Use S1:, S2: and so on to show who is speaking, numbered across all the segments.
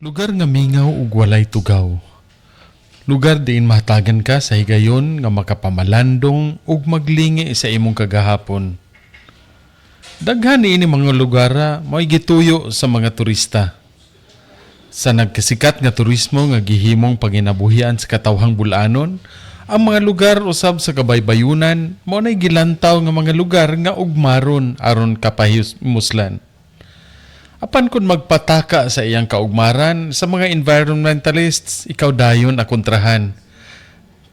S1: Lugar nga mingaw ug walay tugaw. Lugar diin mahatagan ka sa higayon nga makapamalandong ug maglingi sa imong kagahapon. Daghan niini mga lugar mao'y gituyo sa mga turista. Sa nagkasikat nga turismo nga gihimong panginabuhian sa katawhang Bulanon, ang mga lugar usab sa kabaybayunan mao nay gilantaw nga mga lugar nga ugmaron aron kapahimuslan. Apan kung magpataka sa iyang kaugmaran sa mga environmentalists, ikaw dayon akontrahan.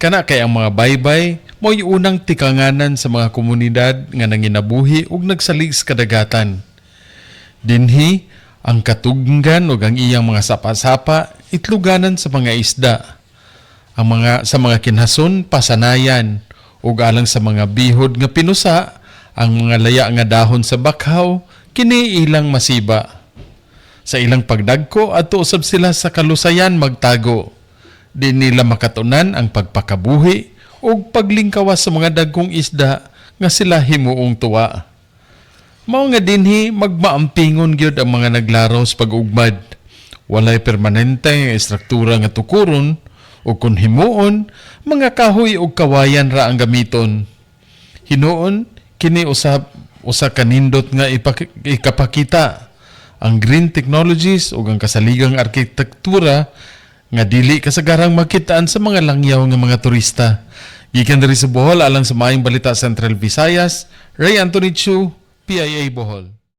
S1: Kana kay ang mga baybay mo'y unang tikanganan sa mga komunidad nga nanginabuhi ug nagsalig sa kadagatan. Dinhi, ang katugnggan ug ang iyang mga sapa-sapa itluganan sa mga isda. Ang mga sa mga kinhason pasanayan ug alang sa mga bihod nga pinusa, ang mga laya nga dahon sa bakhaw kini ilang masiba. Sa ilang pagdagko adto usab sila sa kalusayan magtago. Di nila makatunan ang pagpakabuhi ug paglingkawas sa mga dagkong isda nga sila himuong tuwa. Mao nga dinhi magmaampingon gyud ang mga naglaraw sa pag-ugmad. Walay permanente nga istruktura nga tukuron o kung himuon, mga kahoy ug kawayan ra ang gamiton. Hinuon, kini usab usa ka nindot nga ikapakita ang green technologies ug ang kasaligang arkitektura nga dili kasagarang makitaan sa mga langyaw nga mga turista. Gikan diri sa Bohol alang sa Maayong Balita Central Visayas, Ray Anthony Chu, PIA Bohol.